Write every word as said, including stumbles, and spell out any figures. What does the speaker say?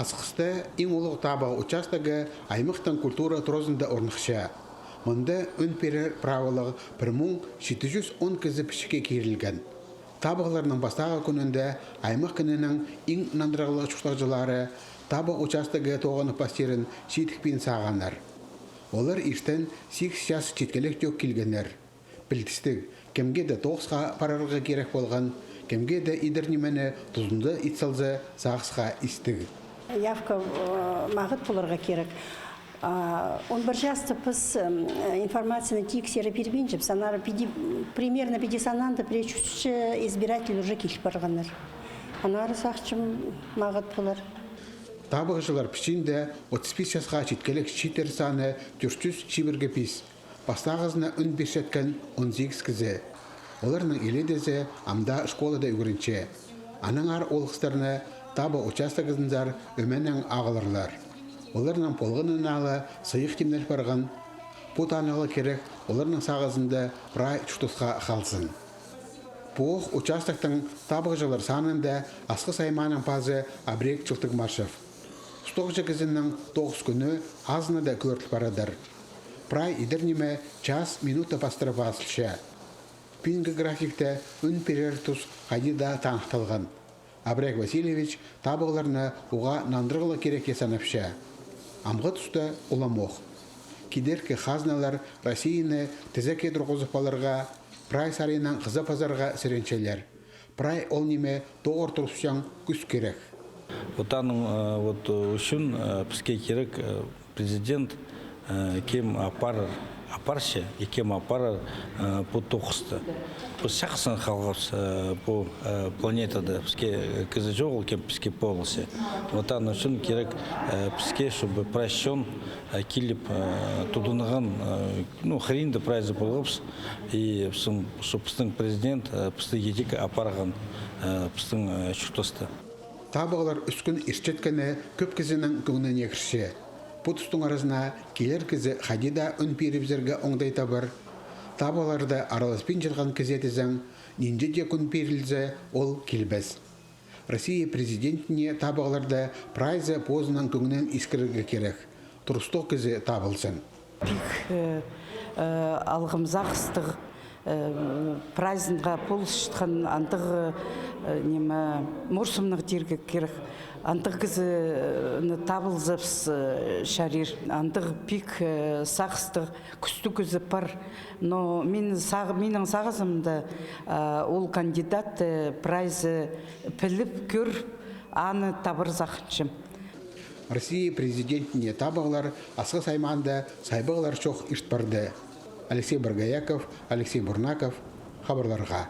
Асхыста иң улуғ табығ участогы аймахтың культура туразында орныхча. Мында ӱн пирер праволығ пір муң читі чӱс он кізі пічікке кирілген. Табығларның пастағы кӱнінде аймах кінінің иң нандырығлығ чуртағҷылары табығ участогы тоғынып пастирын чидікпин сағааннар. Олар иртен сигіс час читкелек тӧк килгеннер. Пілдістіг, кемге дее тоғысха парарға кирек полған, кемге дее идер нимені тузында ит салза, сағысха истіг. Явка, э, мағат поларға кирек. А он пір часта піс, м, информацияны тиксіре пирбинчебіс, аннаңар піди, примерно піди санаанда пірее чӱсче избиратель уже киліп парғаннар. Аннаңар сағынчам, мағат полар. Табығҷылар пічиинде отыс пис часха читкелек читер саны тӧрт чӱс чибіргі пис. Пастағызына ӱн пирчеткен он сигіс кізі. Оларның илеедезі ам даа школада ӱгренче. Аннаңар ол хыстарны табығ участогызынзар ӧменең ағыларлар. Оларның полғанына ла сыйых тимнел парған. Пу танығлығ кирек оларның сағызында прай чуртасха халзын. Пу ох участоктың табығҷылар санында Асхыс аймааның пазы Абрек Чылтыгмашев. Устағҷы кізінің тоғыс кӱні азына даа кӧріл парадыр. Прай идер ниме час, минута пастыра пазылча. Пӱӱнгі графикте ӱн пирер тус хайди даа таныхталған. Абрек Васильевич табығларны уғаа нандырығлығ кирекке санапча. Амғы туста уламох. Кидеркі хазналар Россияны тізекке турғызып аларға, прай саринаң хыза пазарға сіренчелер. Прай ол ниме тоғыр турысчаң кӱс кирек. Вот аның, э, вот, э, ӱчӱн, э, піске кирек, э, президент, э, кем апарар, апарча, и кем апарар, э, пу тоғысты. Піс чахсы халғабыс, э, пу, э, планетада. Піске, э, кізі чоғыл, кем піске полысча. Вот аның ӱчӱн кирек, э, піске, чтобы прай чон, э, киліп, э, тудынған, э, ну, хыринда прайзы полғабыс. И пістің, чтобы пістің президент, э, пісті идӧк апарған, э, пістің, э, чуртасты. Табығлар ӱс кӱн иртчеткені кӧп кізінің кӧңніне кірче. Пу тустың аразына килер кізі хайди даа ӱн пирібізерге оңдай табар. Табығларда араласпин чатхан кізі тізең, нинҷе дее кӱн пирілзе, ол килбес. Россия президентіне табығларда прайзы позының кӧңнін искірерге кирек. Турыстығ кізі табылзын. Пик, э, э, алғым сағыстығ, э, прайзынға полысчатхан андығ, э, ниме, морсымнығ тирге кирек. Андығ кізі, э, ны табылзабыс, э, чарир. Андығ пик, э, сағыстығ, кӱстіг кізі пар. Но мин сағ-, минің сағызымда, э, ол кандидат, э, прайзы піліп кӧр, аны табар сағынчам. Россия президентіне табығлар Асхыс аймаанда сайбағлар чох ирт парды. Алексей Боргояков, Алексей Бурнаков, хабарларға.